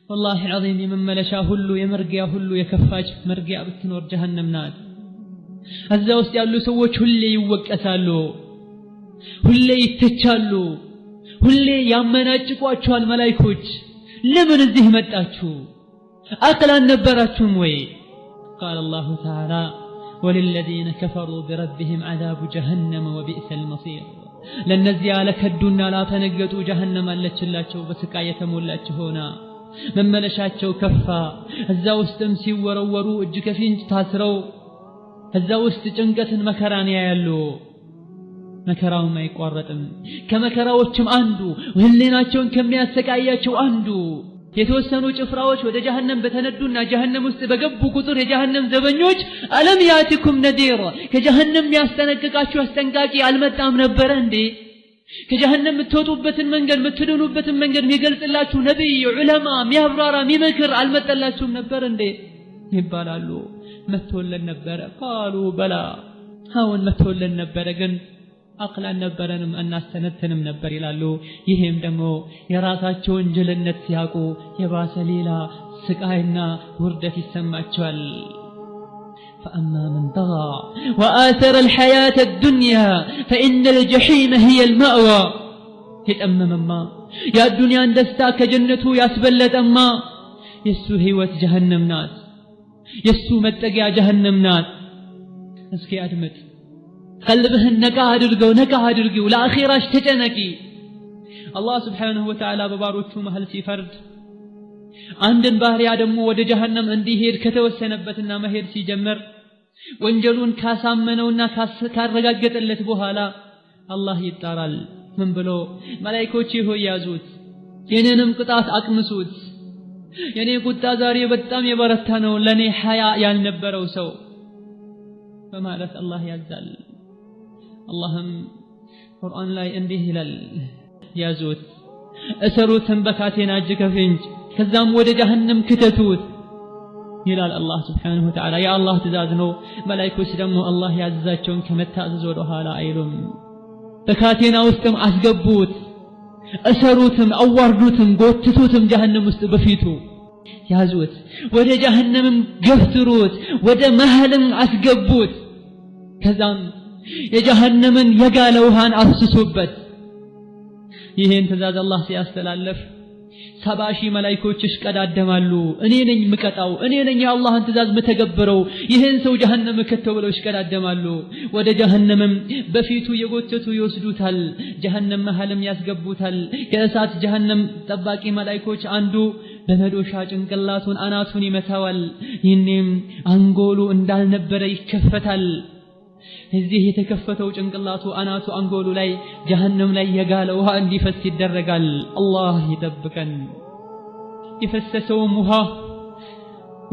ወላሂ ዐዚም የመመለሻ ሁሉ የመርጊያ ሁሉ የከፋች መርጊያ ብትኖር ጀሀነም ናት። እዛ ውስጥ ያሉ ሰዎች ሁሌ ይወቀሳሉ፣ ሁሌ ይተቻሉ፣ ሁሌ ያመናጭቋቸዋል መላኢኮች። ለምን እዚህ መጣችሁ? አቅል አልነበራችሁም ወይ? ቃለ አላሁ ተዓላ ወሊለዚነ ከፈሩ ቢረቢሂም ዐዛቡ ጀሀነም ወቢእሰል መሲር። ለእነዚያ ለከዱና ላፈነገጡ ጀሀነም አለችላቸው በስቃይ የተሞላች ሆና መመለሻቸው ከፋ። እዛ ውስጥም ሲወረወሩ እጅ ከፍንጅ ታስረው እዛ ውስጥ ጭንቀትን መከራን ያያሉ። መከራውም አይቋረጥም። ከመከራዎችም አንዱ ህሊናቸውን ከሚያሰቃያቸው አንዱ የተወሰኑ ጭፍራዎች ወደ ጀሀነም በተነዱና ጀሀነም ውስጥ በገቡ ቁጥር የጀሀነም ዘበኞች አለም ያቲኩም ነዲር፣ ከጀሀነም ያስጠነቅቃችሁ አስጠንቃቂ አልመጣም ነበረ እንዴ? ከጀሀነም የምትወጡበትን መንገድ የምትድኑበትን መንገድ የሚገልጽላችሁ ነቢይ፣ ዑለማ፣ የሚያብራራ የሚመክር አልመጣላችሁም ነበር እንዴ ይባላሉ። መጥቶልን ነበረ። ቃሉ በላ፣ አሁን መጥቶልን ነበረ፣ ግን አቅል አልነበረንም፣ አናስተነትንም ነበር ይላሉ። ይሄም ደግሞ የራሳቸውን ጅልነት ሲያውቁ የባሰ ሌላ ስቃይና ውርደት ይሰማቸዋል። فأما من طغى وآثر الحياة الدنيا فإن الجحيم هي المأوى። የጠመመማ የአዱንያን ደስታ ከጀነቱ ያስበለጠማ የሱ ህይወት ጀሀነም ናት። የሱ መጠጊያ ጀሀነም ናት። እስኪ አድምጥ፣ ቀልብህን ነቃ አድርገው፣ ነቃ አድርጊው፣ ለአኺራሽ ተጨነቂ። አላህ ስብሓንሁ ወተዓላ በባሮቹ መሃል ሲፈርድ አንድን ባህሪያ ደግሞ ወደ ጀሀነም እንዲሄድ ከተወሰነበትና መሄድ ሲጀምር ወንጀሉን ካሳመነውና ካረጋገጠለት በኋላ አላህ ይጣራል። ምን ብሎ? መላኢኮቼ ሆይ ያዙት፣ የኔንም ቅጣት አቅምሱት። የኔ ቁጣ ዛሬ በጣም የበረታ ነው፣ ለኔ ሐያ ያልነበረው ሰው በማለት አላህ ያዛል። አላህም ቁርአን ላይ እንዲህ ይላል፣ ያዙት፣ እሰሩትን በካቴና እጅ ከፍንጅ፣ ከዛም ወደ ጀሀነም ክተቱት ይላል አላህ ስብሓነሁ ወተዓላ። የአላህ ትእዛዝ ነው። መላኢኮች ደግሞ አላህ ያዘዛቸውን ከመታዘዝ ወደ ኋላ አይሉም። በካቴና ውስጥም አስገቡት፣ እሰሩትም፣ አዋርዱትም፣ ጎትቱትም ጀሀነም ውስጥ በፊቱ ያዙት፣ ወደ ጀሀነምም ገፍትሩት፣ ወደ መሀልም አስገቡት። ከዛም የጀሀነምን የጋለ ውሃን አፍስሱበት። ይህን ትእዛዝ አላህ ሲያስተላለፍ 70 ሺህ መላኢኮች ይሽቀዳደማሉ። እኔ ነኝ ምቀጣው፣ እኔ ነኝ የአላህን ትእዛዝ ምተገብረው፣ ይህን ሰው ጀሀነም ከተው ብለው ይሽቀዳደማሉ። ወደ ጀሀነምም በፊቱ የጎተቱ ይወስዱታል። ጀሀነም መሀልም ያስገቡታል። ከእሳት ጀሀነም ጠባቂ መላኢኮች አንዱ በመዶሻ ጭንቅላቱን አናቱን ይመታዋል። ይህኔም አንጎሉ እንዳልነበረ ይከፈታል። እዚህ የተከፈተው ጭንቅላቱ አናቱ አንጎሉ ላይ ጀሀነም ላይ የጋለ ውሃ እንዲፈስ ይደረጋል። አላህ ይጠብቀን። የፈሰሰውም ውሃ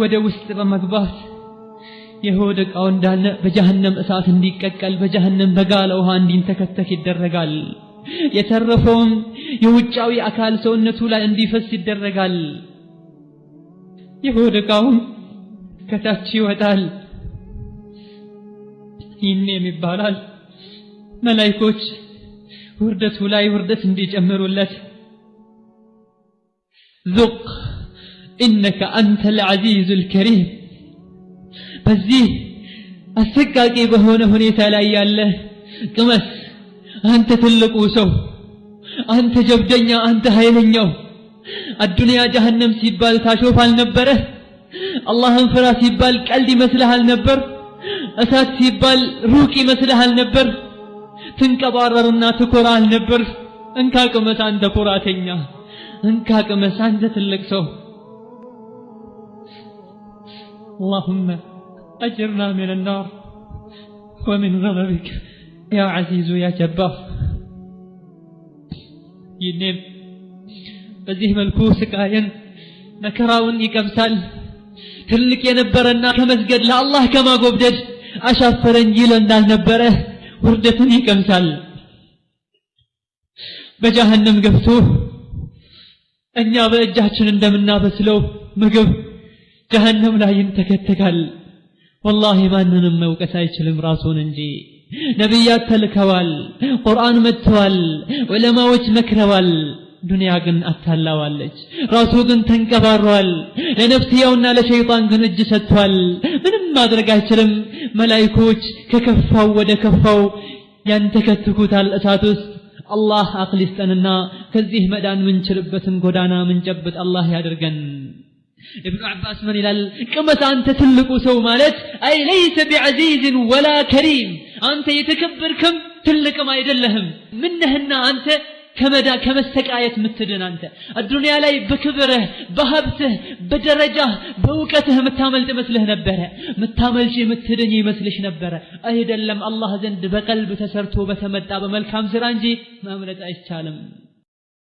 ወደ ውስጥ በመግባት የሆድ ዕቃው እንዳለ በጀሀነም እሳት እንዲቀቀል በጀሀነም በጋለ ውሃ እንዲንተከተክ ይደረጋል። የተረፈውም የውጫዊ አካል ሰውነቱ ላይ እንዲፈስ ይደረጋል። የሆድ ዕቃውም ከታች ይወጣል። ይህኔም ይባላል መላኢኮች ውርደቱ ላይ ውርደት እንዲጨምሩለት ዙቅ ኢነከ አንተል ዐዚዙል ከሪም። በዚህ አሰቃቂ በሆነ ሁኔታ ላይ ያለ ቅመስ፣ አንተ ትልቁ ሰው፣ አንተ ጀብደኛ፣ አንተ ኃይለኛው። አዱንያ ጀሀነም ሲባል ታሾፍ አልነበረ? አላህን ፍራ ሲባል ቀልድ ይመስልሃል ነበር? እሳት ሲባል ሩቅ ይመስልሃል ነበር? ትንቀባረርና ትኮራ አልነበር? እንካ ቅመስ አንተ ኩራተኛ፣ እንካ ቅመስ አንተ ትልቅ ሰው። اللهم أجرنا من النار ومن غضبك يا عزيز يا جبار። ይህኔም በዚህ መልኩ ስቃይን መከራውን ይቀምሳል። ትልቅ የነበረና ከመስገድ ለአላህ ከማጎብደድ አሻፈረኝ ይል እንዳልነበረ ውርደትን ይቀምሳል። በጀሀነም ገብቶ እኛ በእጃችን እንደምናበስለው ምግብ ጀሀነም ላይ ይንተከተካል። ወላሂ ማንንም መውቀስ አይችልም ራሱን እንጂ። ነቢያት ተልከዋል፣ ቁርአን መጥተዋል፣ ዑለማዎች መክረዋል። ዱንያ ግን አታላዋለች። ራሱ ግን ተንቀባሯል። ለነፍስያውና ለሸይጣን ግን እጅ ሰጥቷል። ምንም ማድረግ አይችልም። መላኢኮች ከከፋው ወደ ከፋው ያንተከትኩታል እሳት ውስጥ። አላህ አቅል ይስጠንና ከዚህ መዳን ምንችልበትን ጎዳና ምንጨብጥ አላህ ያድርገን። ኢብኑ አባስ ምን ይላል? ቅመስ አንተ ትልቁ ሰው ማለት أي ليس بعزيز ولا كريم፣ አንተ የተከበርክም ትልቅም አይደለህም። ምነህና አንተ ከመዳ ከመሰቃየት ምትድን አንተ አዱንያ ላይ በክብርህ፣ በሀብትህ፣ በደረጃህ፣ በእውቀትህ የምታመልጥ ይመስልህ ነበረ። ምታመልጭ የምትድኝ ይመስልሽ ነበረ። አይደለም፣ አላህ ዘንድ በቀልብ ተሰርቶ በተመጣ በመልካም ስራ እንጂ ማምለጥ አይቻልም።